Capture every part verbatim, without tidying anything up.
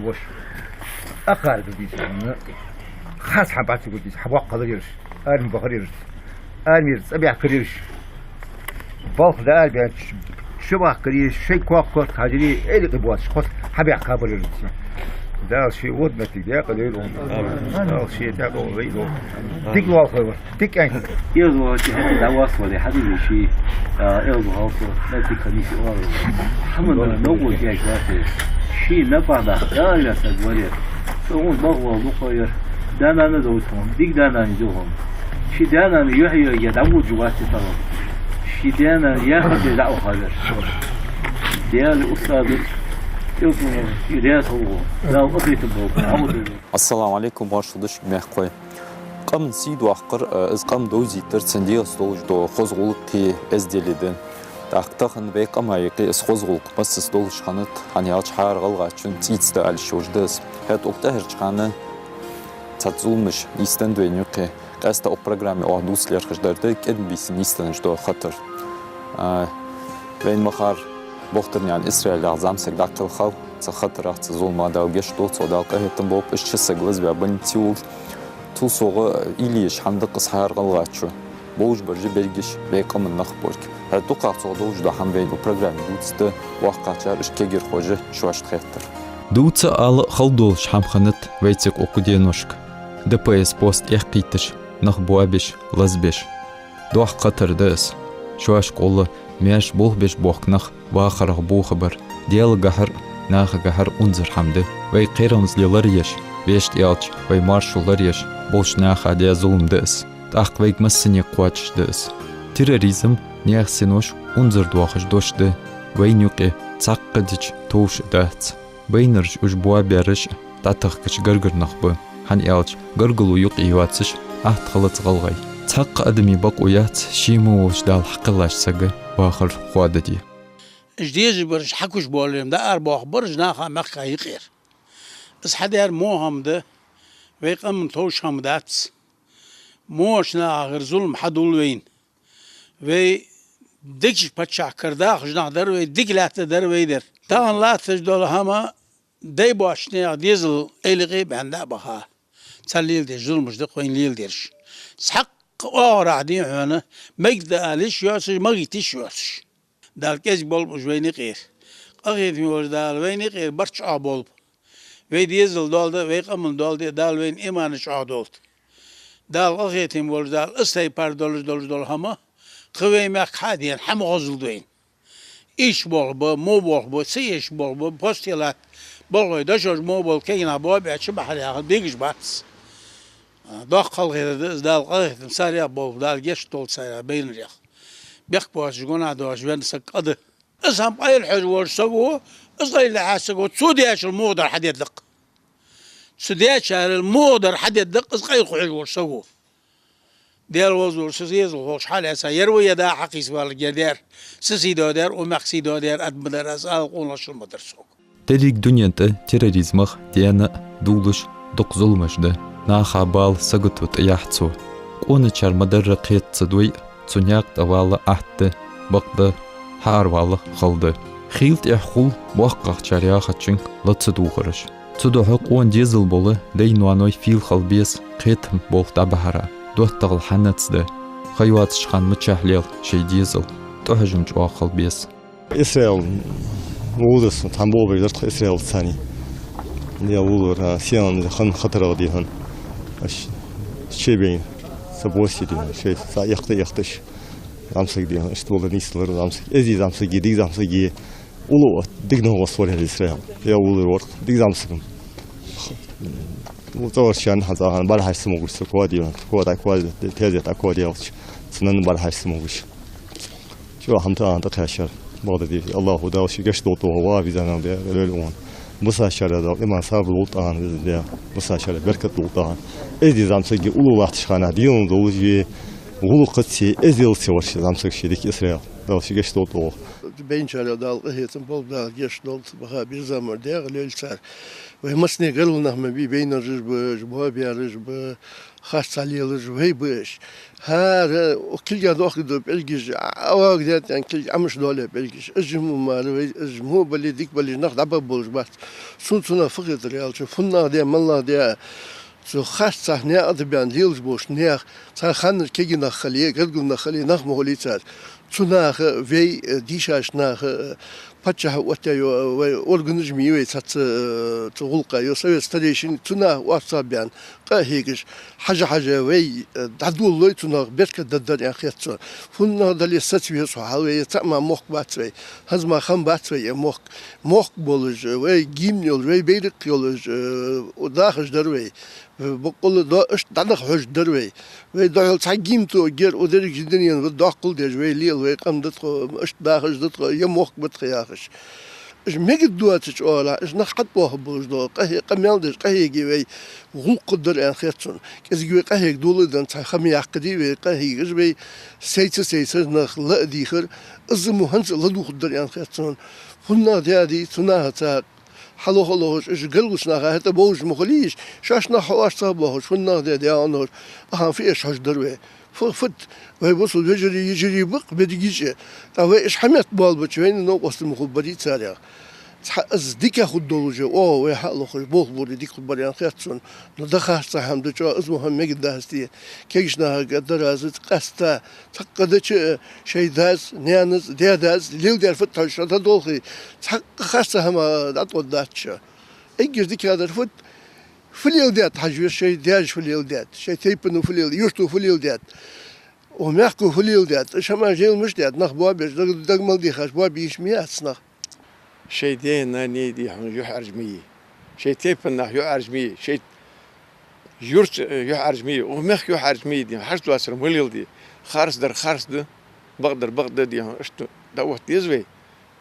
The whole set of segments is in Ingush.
Вош. Акхарга дийца, хьона, хас хьа бац гур дийца, хьа боккха хилар ераш, арми бахар ераш, армера цӀабаьхкар ераш. Балха да арбаьнча, шо бахкар ераш, шоай коккхот хьажари, эли къи боацаш, хос хьабаьхка бар ераш. Дала ший вод меттиг декъа лойла. Дала ший декъа лойла. Дика лоалахой вар. Дика аьнна. Элза валчи хӀаьта дӀавас вале, хьадига ший, а, элза валхо, меттиг ханийси оал. Хьамана новкъо кӀек ваце. Ший напа даха, Дала весаг варе. Цу гӀун бахвал дукхойр. Данана довтхун, дика данани духун. Ший данани юхьа йоге дӀавуджу ваце талам. Ший данани яхате дӀа ухавер. Дела устадут, илтуна, и дясалгу. Дала ахита бо. Ассаламу алейкум, маршал душка мехкой. Къаман сий доаккхар, э, из къам довзийтар цун дегӀаца долаш дола хоза гӀулакхи эздели да. ТӀаккха тахан вай къама юкъе из хоза гӀулакх массаза долаш хиннад, хӀана аьлча хӀара гӀалгӀачун цӀийца да аьлча шоаш да из. ХӀаьта укх тӀехьарча хана цхьацца зуламаш нийсденнад вайна юкъе. Къаьстта укх программе оаха дувца лаьрхӀаш дар да кӀен бийсан нийсденна дола хатар. А, вайна ма харра, Бохтарнаькъан Исраил яха зӀамсаг дӀакхелхав, цу хатарах, цу зуламах Дала гешт долда, цох Дала къахетам болба, из часаг лазабаь больнице волва. Цул совгӀа уйла еш хӀама да-кх из хӀара гӀалгӀачо. Болаш бараш берригаш вай къаман нах болга. ХӀаьта дукхагӀа цох долаш дола хӀама вайна укх программе дувца да, боккхагӀчар, иштта кагирхой а шоашта хеттар. Дувца ала хала долаш хӀама хиннад вай цига укх деношка. Д П С пост эккхийташ, нах боабеш, лазабеш. Доккха хатар да из. Шоашка гӀолла маьрша болх беш боахка нах вахарах бохабар Даьлагахьара, нахагахьара унзара хӀама да. Вай кхерамзле лораеш, вешта аьлча, вай моаршо лораеш болча наха даь зулам да из. ТӀаккха вайга массане кхоачаш да из. Терроризм наьха синош унзара доахаш дош да. Вайна юкъе цхьаккха дича товш а дац. Байнараш уж боабаьраш а дӀатахкача гаргара нах ба, хӀана аьлча гаргало юкъе йоацаш атта хилац гӀалгӀай. Цхьаккха адамий бокъо яц, ше ма волаш Дала хьакхеллача сага вахар хоададе. Уж дезаш бараш хьакхувш боалле-м, дӀаарабоахаш бараш наха мехка юкъера. Из хьадаьр во хӀама да, вай къаман товш хӀама дац. Воча нахагара зулам хьадул вайна. Вай дикача паччахьа кара дахаш нах дар вай, дика лаьтта дар вай дар. Тахан латташ дола хӀама дай боацача наьха дезала эли къе баьнна дӀа а баха. Цар леладеш зуламаш да-кх вайна леладераш. Цхьаккха оагӀорахьа дий хьона, мегаргда ала йиш йоацаш, магийта йиш йоацаш. Дала кӀезига болба уж вайна юкъера. Къахетаме волча Дала вайна юкъера барт чӀоагӀа болба. Вай дезала доал да, вай къаман доал да, Дала вайна иман чӀоагӀа долда. Дала къахетаме волча Дала, из тайпара долаш долаш дола хӀама, кхы вай мехка хьа а дена, хьа ма хозалда вайна. Ишта болх ба, мо болх ба, ца ишта болх ба, посте латта болхлой дошош мо бола кагий нах боабаьча бахьан яхар бегаш бац. Доккха хала хетар да из, Дала къахетам царех болба, Дала гешт долда царех, байнарех. Бехк боацаш, гонахьа доацаш венна саг къа да. Из хӀама къайлахьожаш волча саго, из къайлахьа саго, цо дечул мугӀадар хьадергда-кх. Цо дечарел мугӀадар хьадергда-кх из къайлахьожаш волча саго. Даьла возаллора, со дезалхочун хьалаьца, ер ва ер да хьакхийса валар гердер. Са сий доадар, укх мехка сий доадар, ад ма дар аз, ала къонахчун ма дар сога. Деррига дунен тӀа терроризмах даьна а, дувлаш а дукха зуламаш да. Наха бала сагото тӀаяхь цо. Къоначар ма дарра кхета ца дой, цу наькъа тӀа вала атта да, бакъда хьааравала хала да. Хийла тӀехьа хул боккхагӀчар яхачунга ла ца дувхараш. Цудухьа къона дезал бола дай-ноаной фийла хила беза кхетам болх дӀабахьара, доттагӀал хьанаца да, ха йоацача хана мичахьа лел шоай дезал, тӀахьожам чӀоагӀа хила беза. Исраил вузас, тхьамболбеш дар тха Исраил цани. Я вузар, а, сенан хан хатарагӀа дий хьона. Аш чебен са босси дий хьона, шоай са эккхта-эккхташ. ЗӀамсаг дий хьона, иштта вола нийслар зӀамсаг. Эздий зӀамсаги, дика зӀамсаги. Уллув а дика нагӀо сваряр Исраил. Я уллув вар, дика зӀамсаг. Ну, цӀаварчарна хьан цӀагӀан бӀарахьажа ца могаш со, кхоа дий хьона, кхоа дӀа, кхоа тезет дӀа, кхоа делча, цунна бӀарахьажа ца могаш. Чо хӀама тӀа а тӀакхаьчар. Бакъда дий, Аллаху Дала ший гешт долда тхога, ва визанал бе, лел он. Бусачара Дала иман, сабар лулда тӀагӀан виза де. Бусачара беркат лулда тӀагӀан. Эздий зӀамсаги уллув латтача хана дилан долаш, гӀулакхаци, эзделци вар ший зӀамсаг ший дика Исраил. Дала ший гешт долда оаха. Байначарех Дала къахетам болба, Дала гешт долда, баха бирзамар дегӀа лелаш цар. Вай массане гаргара нах ма бий, байнараш ба, боабаьраш ба, харцахьа лелаш вай ба уж. ХӀара кулгах доахкаргда пӀелгаш, Ӏавага даьтта кулг Ӏамаш доале пӀелгаш. Уж мо мара вай, уж мо бале, дика бале, нах дӀабаха болаш бац. Сона цунах фу хетар аьлча, фуннагӀа де, маллагӀа де, цу харцахьа наькъа тӀа баьнна лелаш болча наьха, цар ханнара кегий нах хиле, гаргара нах хиле, нах ма хулий цар. Цу наха вай, э, дийшача наха, э, паччахьа оттаяь йола, э, вай органаш ма йий вай цхьацца, э, цу гӀулакха, йола совет старейшин, цу наха орцагӀа баьнна къа а хьегаш, хьажа-хьажа вай, э, дӀадолалой цунах, беркат дергдар аьнна хет сона. ФуннагӀа дале саца веза хьо хьал вай, е цхьа а мара мохк бац вай, хӀанз мара хам бац вай е мохк. Мохк болаш, вай гимн йолаш, вай байракх йолаш, э, дахаш дар вай. Боккъала до иштта дӀадаха хьожаргдар вай. Вай духьал цхьа гимн тоъаргьяр, укх деррига жидане ва доккхал деш, вай лела, вай къам да тхо, иштта дахаш да тхо, е мохк ба тха яхаш. Уж мегаргдоацача оагӀорахьа, уж нах хьатӀабоахаргболаш дола къахье-, къамаьл деш, къахьеге вай гӀулакх хургдар аьнна хет сона. КӀезига вай къахьега доладенна цхьа хӀама яккха дий вай, къахьегаш вай, сайца-сайца нах ла а дийхар, из мо хӀанз а ладувгӀаргдар аьнна хет сона. ФуннагӀа де а дий, цу нахаца хьалоха а лохаш, уж гаргарча наха хӀаьта бовзаш ма хулий уж, шоаш нах хьаорцагӀа боахаш, фуннагӀа де, даьгӀанаш, ахьан фу эш хьожаргдар вай. Фу-, фуд, вай бусалба вежарий, йижарий ба-кх берригаш а, тӀаккха вай уж хьаметта боалабича, вайна новкъостал ма хургбарий царех. Цхьа из дика хургдолаш, оаха вай хьалохаш, болх бора дика хургбар аьнна хет сона. Ну, дахарца хӀама да чӀоагӀа, из мо хӀама мегаргдац те. Кегийча нахага а дараза, къаьстта, цхьаккха дача, шоай дас, наьнас, даь-дас леладер фуд хьожаш, шо дӀадолхе, цхьаккха харца хӀама дӀатӀаоттадац шо. Эггара дикагӀдар фуд, фу леладаьд хьажа веза, шоай даьша фу леладаьд, шоай тайпано фу лел-, юрто фу леладаьд, укх мехко фу леладаьд, уж хӀамаш лела мишта даьд, нах боабеш, даг-, дага мел дехаш, боабе йиш ма яц нах. Шоай даьй-наьнай, дий хьона, юхьӀаьржа ма е. Шоай тайпан наха юхьӀаьржа ма е. Шоай юрта, э, юхьӀаьржа ма е. Укх мехка юхьӀаьржа ма е, дий хьона, хьашт доацар ма леладе. Харц дар харц да, бакъдар бакъ да, дий хьона, иштта дӀаотта деза вай.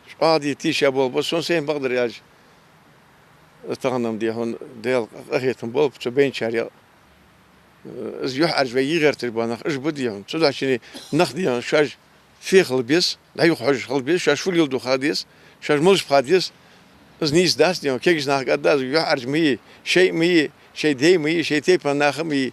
ЧӀоагӀа де тийша болх ба, сона сайна бакъдар аьлча, тахан-м, дий хьона, Даьла къахетам болба цу байначарех. Из юхьӀаьржа вай е гӀерташ бола нах, уж ба, дий хьона. Цудухьа шоай нах, дий хьона, шоаш фу хила беза, дӀа-юха хьожаш хила беза, шоаш фу леладу ха деза, шоаш малаш ба ха деза. Из нийса дац, дий хьона, кегийча нахага а да из, юхьӀаьржа ма е, шоай а ма е, шоай даьй ма е, шоай тайпан наха а ма е.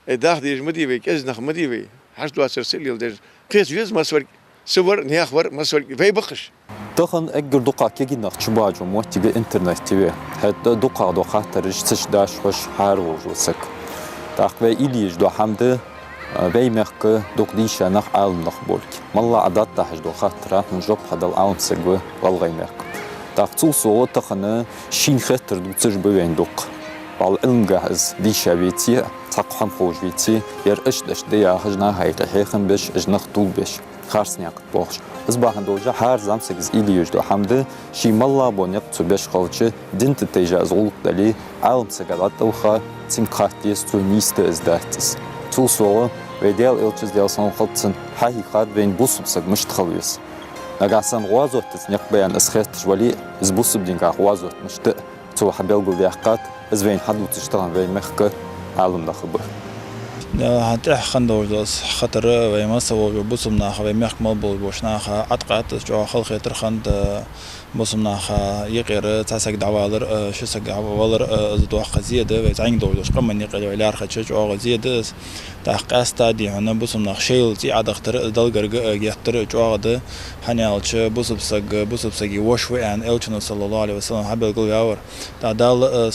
Э, даха дезаш ма дий вай, кӀезига нах ма дий вай, хьашт доацар ца леладеш. Кхеташ веза массавар, са вар, наьха вар, массавар вай ба-кх уж. Тахан эггара дукха кегий нах чубоагӀача моттиге интернет я вай. ХӀаьта дукхагӀа дола хаттараш ца чудоаш хьожаш хьаараволаш ва саг. ТӀаккха вай уйла еш дола хӀама да, вай мехка дукха дийша нах, Ӏаламнах болга. МаллагӀа а дӀатӀахьежа дола хаттара хьона жоп хьадала Ӏаламсаг ва ГӀалгӀай мехка. ТӀаккха цул совгӀа тахан шийна хеттар дувцаш ба вайна дукха. Валлахӏи, Ӏилмангахь из дийша веце а, цхьаккха хӀама ховш веце а, ер иштта-иштта да яхаш, наха юкъе хьехам беш, уж нах тувлабеш, харц наькъа тӀа боахаш. Из бахьан долаш хӀара зӀамсага из уйла еш дола хӀама да, ший маллагӀа бола никъ цо беш хилча, дин тӀа тайжа из гӀулакх дале, Ӏаламсага дӀатӀаваха, цунга хатта деза, цо нийса да из, дац из. Цул совгӀа вай Даьла Элчас, Даьла салам хилда цунна, хьахьийхар вайна бусалба саг мишта хила веза. Нагахьа санна гӀазотаца никъ ба аьнна из хетташ вале а, из бусалба динагахь гӀазот мишта да, цо хьабелгалдаьккхад, из вайна хьадувцаш тахан вай мехка Ӏаламнах ба. Э, хӀанз тӀехьа хинна долаш дола хатар, вай масса волча бусалба наха, вай мехка мел болаш болча наха Ӏаткъаьтта из чӀоагӀа халахетар хиннад, бусалба наха юкъера цхьа саг дӀавалар а, ши саг дӀавалар а, из доккха зе да, вай зӀамига долаш долча къаман юкъе вай лаьрхӀача чӀоагӀа зе да из. ТӀаккха къаьстта, дий хьона, бусалба нах шоайла цӀий Ӏодахийтар а, Даьлагара а геттара чӀоагӀа да, хӀана аьлча бусалба саг бусалба сага воша ва аьнна Элчано, саллаллахӀу Ӏалайхи ва саллам, хьабелгалваьвар. ТӀаккха Дала, э,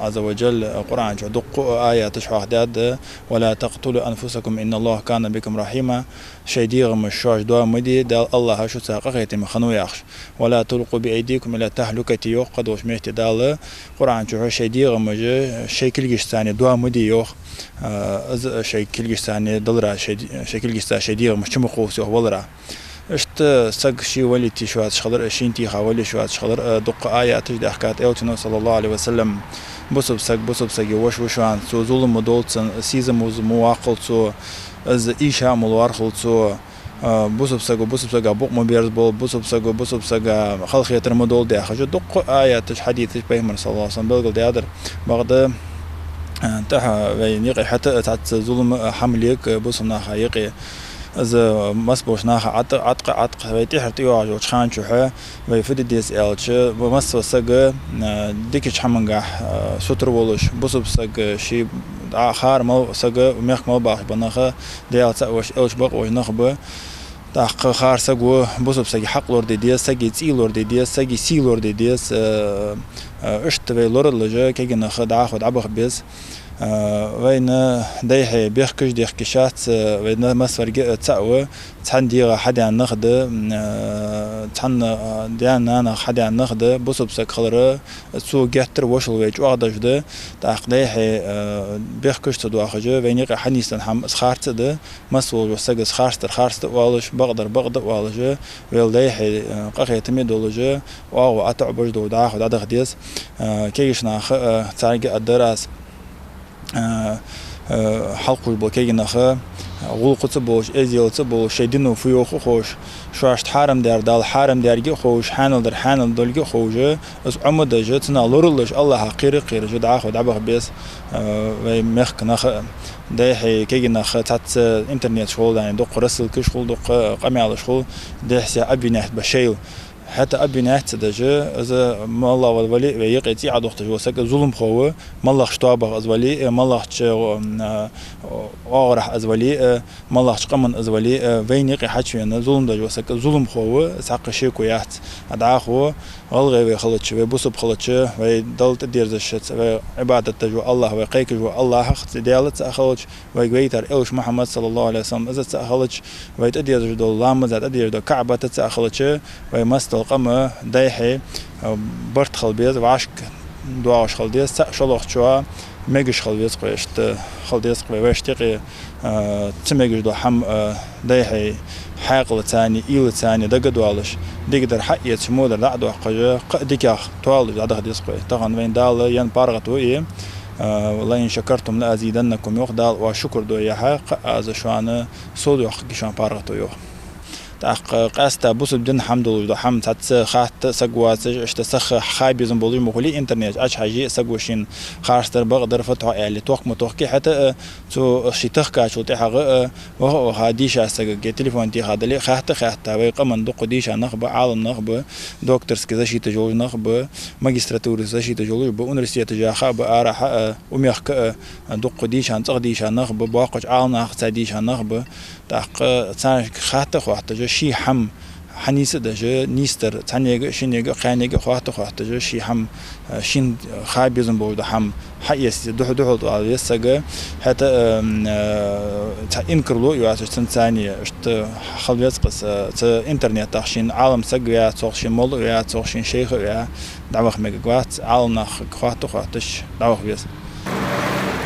Ӏазза ва джалла, Къуръан чу дуккха а аяташ хьоахадаьд: «ولا تقتلوا أنفسكم إن الله كان بكم رحيما». Шоай дегӀамаш шоаш доа ма де, Дала, АллахӀ шуца къахетаме хиннав яхаш. «ولا تلقوا بأيديكم إلى التهلكة», йоах кхы долча метте Дала Къуръан чу, шоай дегӀамаш шоай кулгашца доа ма де, йоах. А, из шоай кулгашца далара, шоай, шоай кулгашца шоай дегӀамаш чу ма кхувса, йоах, валара. Иштта саг ше валийта йиш йоацаш хилар а, шийна теха вала йиш йоацаш хилар а, дуккха аяташ даьхкад Элчано, саллаллахӀу Ӏалайхи ва саллам. Бусалба саг бусалба сага воша ва шоана, цо зулам ма долда цунна, сийсаз ма ваккхалда цо, из ийша ма лоархӀалда цо, а, бусалба саго бусалба сага букъ ма берзабалда, бусалба саго бусалба сага халахетар ма долда яхаш, дуккха аяташ, хьадисаш Пайхамара, саллаллахӀу Ӏалайхи ва саллам, белгалдаьдар. Бакъда, а, тӀехьа вайна юкъе хӀаьта а цхьацца зулам а, хӀама лелаш а бусалба наха юкъе Из масса болча наха Ӏаткъа, Ӏаткъа, Ӏаткъа вай тӀехьара тӀайоагӀаш йолча хана чухь, вай фу де деза аьлча, масса саг, а, дикача хӀамангахь, а, сутара волаш, бусалба саг, ший дӀа хар мел саг, мехка мел бахаш ба нах, Даьла цаӀ веш, элча бакъ веш нах ба. ТӀаккха хар саг ва, бусалба сага хьакъ лораде деза, сага цӀий лораде деза, сага сий лораде деза, а, а, иштта вай лоралуш, кегий нах дӀахо дӀабаха беза. А, вайна дайхьа бехкаш дехкаш шац, а, вайна массаварга а цаӀ ва, цхьан дегӀа хьадаьнна нах да, а, цхьан, а, даь-нанах хьадаьнна нах да, бусалба саг хилар, цо геттара вошал вай чӀоагӀдеш да, тӀаккха дайхьа, а, бехкаш ца доахаш, вайна юкъе хьанийсденна хӀама из харц а да, масса волча сага из харцдар харц да оалаш, бакъдар бакъ да оалаш, вай дайхьа, а, къахетаме долаш, оагӀув ӀотоӀабеш долаш дӀахо дӀадаха деза, а, кегийча наха, а, царга а дар аз. А, а, хьалкхувш бола кегий нах, гӀулакха ца болаш, эздел ца болаш, шоай дино фу йоах а ховш, шоашта хьарам дар Дала хьарам даьрга а ховш, хьанал дар хьанал долга а ховш, из Ӏомадеш, цунах лоралуш, АллахӀах кхера а кхераш, дӀахо дӀабаха беза, а, вай мехка нах а. Дайхьа кегий нах цхьацца интернеташ хул, дани дукха рассылкаш хул, дукха къамаьлаш хул, дехьа-сехьа обвинять беш шоайла. ХӀаьта обвинять ца деш, из моллагӀа вале а, вай юкъе цӀий Ӏодохийташ вола саг зуламхо ва, моллагӀча тоабах из вале а, моллагӀча, м, а, оагӀорахьа из вале а, моллагӀча къаман из вале а, вайна юкъе хьачувена зулам деш вола саг зуламхо ва, цхьаккха шеко яц. ДӀахо гӀалгӀай вай хилча, вай бусалба хилча, вай Далла тӀадерзаш, вай Ӏибадат деш вола АллахӀ, вай кхайкаш вола АллахӀ, цу Даьла цаӀ хилча, вайга вайтар элча Мухьаммад, саллаллахӀу Ӏалайхи ва саллам, из цаӀ хилча, вай тӀадерзаш дола ламаз, тӀадерзаш дола КаӀбат цаӀ хилча, вай массадола къам дайхьа, а, барт хила беза, вӀашка доагӀаш хила деза, цаӀ шоллагӀчоа мегаш хила веза-кх вай, иштта хила деза-кх вай, вешта юкъе, а, ца мегаш дола хӀама, а, дайхьа хьаькъалца а, уйлаца а дага а доалаш, дикадар хьаэцаш, водар дӀа а доаккхаш, кхы а дикагӀа тоалуш дӀадаха деза-кх вай. Тахан вайна Дала енна паргӀато я, а, «لئن شكرتم لأزيدنكم», йоах Дала, оаш шукр дой яхьа, кхы а Аз шоана сов доаккхаргья шоана паргӀато, йоах. ТӀаккха къаьстта бусалба дина хӀама долаш дола хӀама, цхьацца хатта саг воацаш, иштта сиха ха безам болаш ма хулий интернете, Ӏочухьажий саго шийна харцдар, бакъдар, фатхьо аьле, тохка ма тохкий, хӀаьта а цо ший тахкачул тӀехьагӀа а, ваха а ваха, дийша сагага телефон теха дале а, хатта а хатта, вай къаман дукха дийша нах ба, Ӏалам нах ба, докторски защита йолаш нах ба, магистратура защита йолаш ба, университеташа хьа а ба, арахьа а, у мехка а, дукха дийша, цӀагӀа дийша нах ба, боккхача Ӏалам нахаца дийша нах ба. ТӀаккха царга хатта а хоатташ, ший хӀама хьанийса а деш, нийсдар цхьаннега а, шиннега а, кхаьннега а хатта а хоатташ, ший хӀама, шийна ха безам болаш дола хӀама хьаэца духьал-духьал тӀавала веза саг. ХӀаьта а, м, а, цхьа инкарло а йоацаш цунца, иштта хила веза-кх из, цу интернетах шийна Ӏалам саг ваь, цох шийна молла а ваь, цох шийна шайх а ваь, дӀаваха мегаргвац, Ӏалам нахага хатта а хоатташ дӀаваха веза.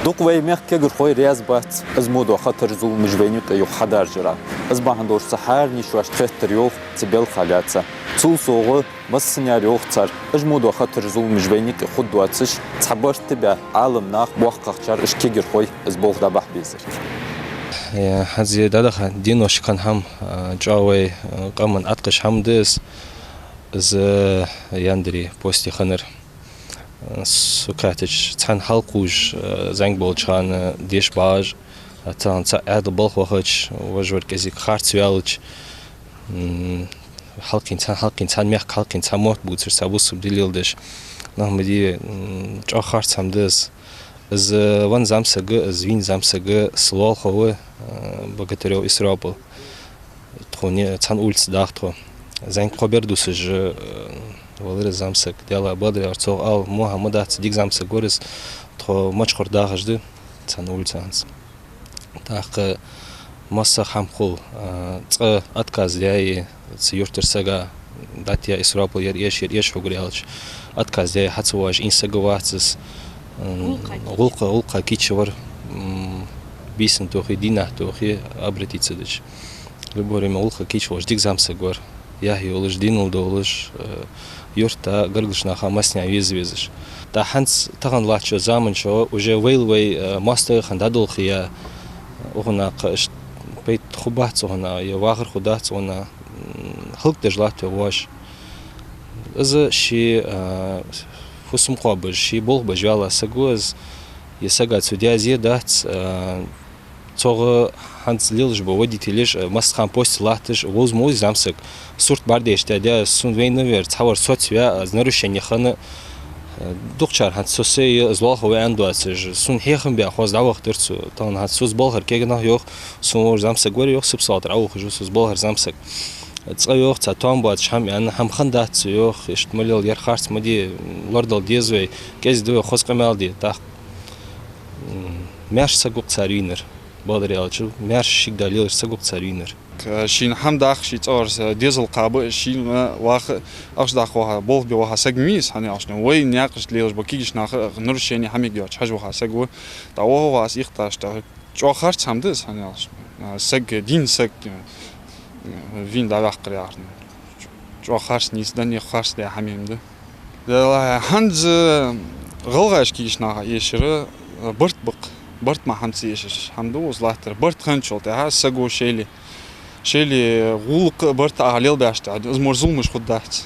Дукха вай мехка кагирхой раьза бац из мо дола хатар, зуламаш вайна юкъе юха хьадаржара. Из бахьан долаш цу хӀаранена шоашта хеттар йоах цу балха лаьца. Цул совгӀа, массане а йоах цар, из мо дола хатар, зуламаш вайна юкъе хургдоацаш, цхьа барт а баь, Ӏалам нах, боккхагӀчар, уж кагирхой из болх дӀабахьа безар. Э, хӀанз дӀадаха деношка хинна хӀама, а, чӀоагӀа вай, а, къаман Ӏаткъаш хӀама да из, из, а, яндари посте хиннар. Со кхаьчача, цхьана хьалкхувш, э, зӀамига болча хана деша багӀаш, э, цхьана цхьа Ӏаьдала балха вахача, вож-вар кӀезига харцваьлча, м, хьалкхийна цхьана, хьалкхийна цхьана мехка, хьалкхийна цхьа мотт бувцаш, цхьа бусалба ди леладеш. Нах ма дий, м, чӀоагӀа харц хӀама да из. Из, э, венна зӀамсаг, из вийна зӀамсаг, са лоалахо ва, э, Богатырёв Исрапил. Тхона цхьан улице даха тхо. ЗӀамига кхо бер дусаш, э, валар из зӀамсаг, Даьла бадар яр цох ала, муха ма дац, дика зӀамсаг вар из, тхо Мачхур дахаш да, цхьан улице хӀанз. ТӀаккха массахана хӀама хул, э, цкъа отказ даь, цу юртара сага, дӀатеха Исрапил, ер эш, ер эш хьогара аьлча, отказ даь, хьа ца воаш, ийна саг вац из, м, гӀулакха, гӀулакха кийча вар, м, бийсанна тохе, дийнахьа тохе, обратиться дича. Любое время гӀулакха кийча волаш дика зӀамсаг вар. Яхь йолаш, динал долаш, э, юрта, гаргарча наха массане а веза везаш. ТӀаккха хӀанз тахан латтача заман чу уже вайл вай, э, моастагӀа хинна дӀадолхе, укхунна кхы иштта пайда хургбац укхунна, е вахар хургдац укхунна, м, хӀалакдеш латт вай воаш. Из ший, э, фусам кхоабаш, ший болх беш ваьнна саг ва из, е сага цу даьза дац, э, Цо гӀа хӀанз лелаш ба водителаш, э, массахана посте латташ, вовза ма вовзий зӀамсаг. Сурт бӀаргадайча тӀа, сона вайна вер, цхьавар соцаваь, э, нарушени хинна, э, дукхачар хӀанз со сай, из лоалахо ваьнна доацаш, сона хьехам баь, хоза дӀавахийтар цо. Тахан хӀанз соца балхара кегий нах йоах, сона вовза зӀамсаг вар йоах, Сипсала тӀара Ӏовухаш ва соца балхара зӀамсаг. Цкъа йоах, цхьа тоам боацаш хӀама аьнна, хӀама хиннадац цо йоах, иштта ма лела, ер харц ма де, лорадала деза вай, кӀезига да вай хоза къамаьл де, тӀаккха, м, маьрша саг ва-кх цар вийнар, бакъдар аьлча, маьрша шийга дӀалелаш саг ва-кх цар вийнар. К-, шийна хӀама даккха, ший цӀагӀара дезал кхаба, шийна ваха, ахча даккха ваха, болх бе ваха саг ма вий из, хӀана аьлча, вай наькъашта лелаш ба кегийча наха нарушени хӀама йоацаш хьажа ваха саг ва, тӀаккха ваха ваха аз ихташ тӀа. ЧӀоагӀа харц хӀама да из, хӀана аьлча, а, саг, дийна саг, а, вийна дӀаваьккхар яхар. ЧӀоагӀа харц, нийса да, никъ харц да хӀама ма да. Делахь, хӀанз, а, гӀалгӀашка кегийча наха эшар, а, барт ба-кх. Барт мара хӀанз эшаш хӀама да из латтар. Барт хинначул тӀехьагӀа саго шоайла, шоайла гӀулакх а барт а лелабаьча тӀехьагӀа, из мара зуламаш хургдац.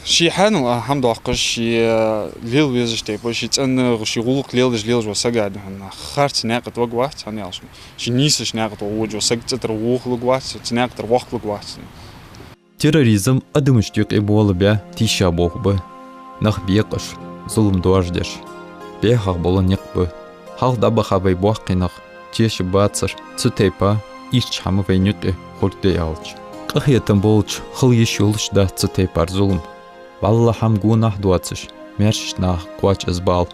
Ший хьаьнал а хӀама доаккхаш, ший, а, лела везаш тайпа, ший цӀена, ший гӀулакх леладеш лелаш вола саг а да хьона. Харц наькъа тӀа варгвац, хӀана аьлча, ший нийсача наькъа тӀа воагӀаш вола саг цу тӀара вохалургвац, цу наькъа тӀара вохкалургвац. Терроризм адамашта юкъе болабаь тийша болх ба. Нах бекъаш, зулам доаржадеш, бӀехагӀа бола никъ ба. Хьалха дӀабаха вай боккхий нах тешабацар цу тайпара ийрча хӀама вайна юкъе хургда аьлча. Къахетам болча хила йиш йолаш дац цу тайпара зулам. ВаллахӀи, хӀама гонахьа доацаш, маьршача наха кхоач из бала.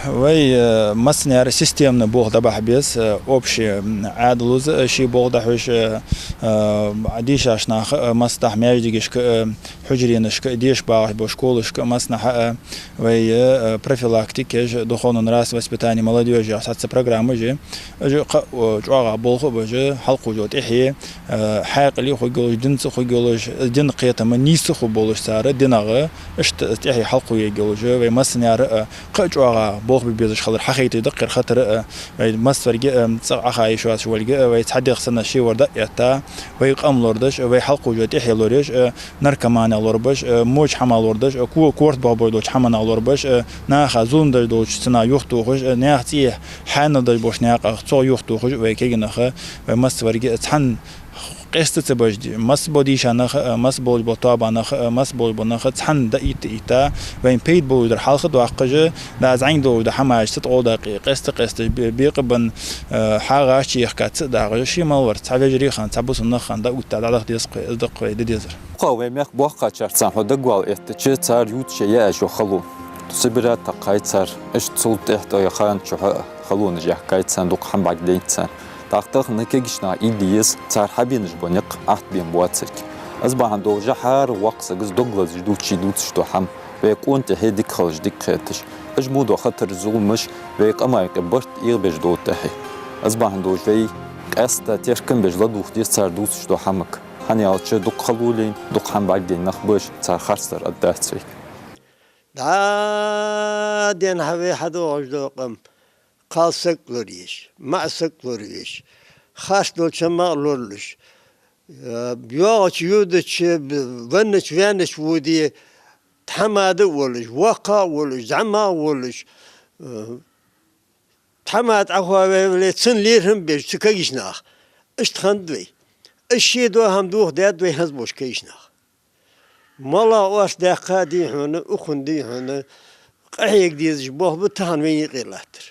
Вай, э, массане а системно болх дӀабахьа беза, э, общий, м, Ӏаьдало а, э, ший болх дӀахьош, э, э, дийшача наха, э, массанахьа маьждигашка, э, хьужаренашка, деша багӀаш бола школашка, массанахьа, э, вай, э, профилактика еш, духовно-нравственное воспитание молодёжи яха цхьацца программаш я. Уж кхы, э, чӀоагӀа болх ба уж, хьалкхувш йола тӀехье, э, хьаькъале хургйолаш, динца хургйолаш, дина кхетам нийса хургболаш цар динагӀа, иштта тӀехье хьалкхуергйолаш, вай массане а, э, кхы а чӀоагӀа болх бе безаш хилар хьахайташ да-кх ер хатар, э, вай массаварга, э, цӀагӀа Ӏоха йиш йоацаш волга, э, вай цхьа дегӀ санна ши вар дӀа а этта, вай къам лорадеш, э, вай хьалкхувш йола тӀехье лораеш, э, наркоманех лорабеш, э, моча хӀамах лорадеш, э, ко-, корта бохабеш долча хӀаманах лорабеш, э, наха зулам деш долча цунах юхатохаш, э, наьха цӀий хьаьнал деш болча наькъах цох юхатохаш, вай кегий нах, вай массаварга, э, цхьан къаьста ца беш, масса бола дийша нах, э, масса болаш бола тоаба нах, э, масса болаш бола нах цхьана дӀаэтта-этта, вайна пайда болаш дар хьалха доаккхаш, дӀа зӀамига долаш дола хӀамаш ца тӀагӀолла даккха, къаьста-къаьста бе-, бекъабенна, э, хьагӀаш чуехка ца дагӀаш, ший мел вар, цхьа вежарий хинна, цхьа бусалба нах хинна дӀаоттадаь дӀадахьа деза-кх вай, из да-кх вай де дезар. Кхы вай мехка боккхагӀчарца хьо дагавала эттача, цар ювцаш яь йола хало. Сибре тӀакхайкай цар, иштта цул тӀехьа тӀа яха хана чухь а халонаш яьккхай царна, дукха хӀама бӀаргадайнад царна. ТӀаккха тахан кегийча наха ийла е еза, цар хьабенаш бола никъ Ӏаттабенна боацилга. Из бахьан долаш хӀара воккхача сага дог лазаш да ший дувцаш дола хӀама, вай къона тӀехье дика хилча дика хеташ. Уж мо дола хатараш, зуламаш вай къаман юкъе барт эгӀабеш долча тӀехье. Из бахьан долаш вай къаьстта теркам беш ладувгӀа деза цар дувцаш долча хӀамага. ХӀана аьлча дукха хало лайна, дукха хӀама бӀаргадайна нах ба уж, цар харцдар аргдац вайга. ДӀа денз хьа вай хьадоагӀаш дола къам, кхалсаг лораеш, маӀасаг лоравеш, харц долча хӀамах лоралуш, э, йоагӀача, йодача, б-, веннача, ваьннача воде, тхьамада а волаш, воккха а волаш, зӀамига а волаш, э, тхьамада Ӏохоаваь вале, цунна лерхӀам беш, цу кагийча наха. Иштта хиннад вай. Иштта шоай дола хӀама дохадаьд вай хӀанз болча кагийча наха. МалагӀа орц даьккха, дий хьона, укхун, дий хьона, къахьега дезаш болх ба тахан вайна юкъе латтар.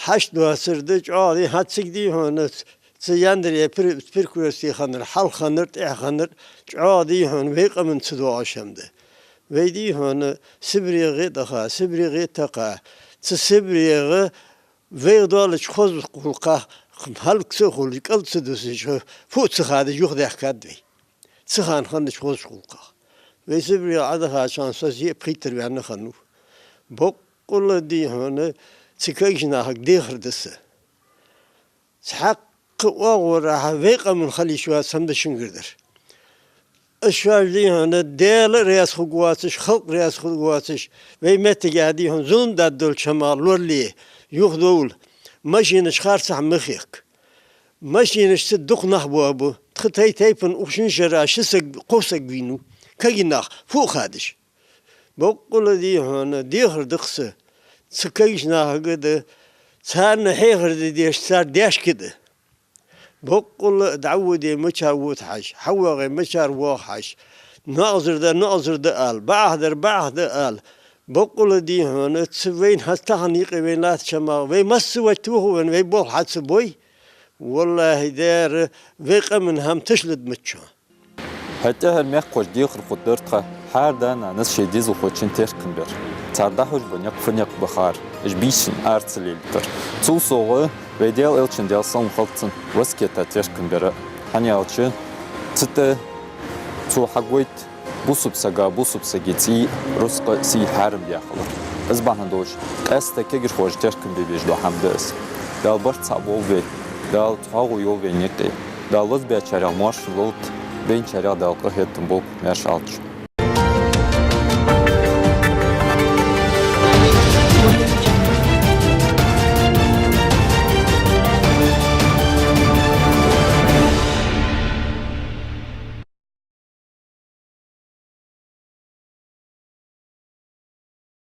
Хьашт доацар да, чӀоагӀа, дий, хӀанз цига, дий хьона, цу яндаре пр-, прокурорстве хиннар, хьалха хиннар, тӀехьа хиннар, чӀоагӀа, дий хьона, вай къаман ца доагӀаш хӀама да. Вай, дий хьона, СибрегӀа а даха, СибрегӀа а такха, цу СибрегӀа вайх долча хоза гӀулакхах хӀалак ца а хулаш, кӀал ца дусаш, фу а ца хадаш, юхадаьхкад вай. Цу хана хиннача хозача гӀулакхах. Вай СибрегӀа Ӏодахача хана со зе а пхийттара ваьнна хиннав. Боккъала, дий хьона, цу кагийча нахага дехар да са. Цхьаккха оагӀорахьа вай къаман хила йиш йоаца хӀама да шунгара дар. Уж шоаш, дий хьона, Даьла а раьза хургвоацаш, халкъ а раьза хургвоацаш, вай меттагахьа, дий хьона, зулам даьд долча хӀамах лорале, юхадовла, машинаш харцахьа ма хехка. Машинашца дукха нах боабу. Тха тайп-тайпара укх шин шера ши саг, кхо саг вийнав. Кагий нах, фу а хадаш. Боккъала, дий хьона, дехар да-кх са. Цу кагийча нахага а да, царна хьехар де дезаш, цар даьшка да. Боккъала дӀаводе мичара вода хьажа, хьавоагӀе мичара воагӀа хьажа. НоӀазар дар, ноӀазар да ала, бакъахьа дар, бакъахьа да ала. Боккъала дий хьона, цу вайна хӀанз тахан юкъе вайна латтача мах, вай массавай тохавенна, вай болх хьа ца бой. ВаллахӀи, дера, вай къаман хӀама ташалургда мичча. ХӀаьта тӀеххьара мехкахоша дехар хургдар тха, хӀара да-нанас шоай дезалхочун теркам бер. Цар дӀахьош бола никъ фу никъ ба хар, уж бийсан ара ца лелийтар. Цул совгӀа, вай Даьла Элчан, Даьла салам хилда цунна, васкета теркам бер. ХӀана аьлча, цу тӀа цо хьагойт бусалба сага бусалба сага цӀий, рузкъа, сий хьарам даь хилар. Из бахьан долаш, къаьстта кагирхоша теркам бе безаш дола хӀама да из. Дала барт цхьа болба вай, Дала цхьоагӀо йойла вайна юкъе, Дала лозабаьчарех моаршал лолда, байначарех Дала къахетам болба, маьрша Ӏалда шо.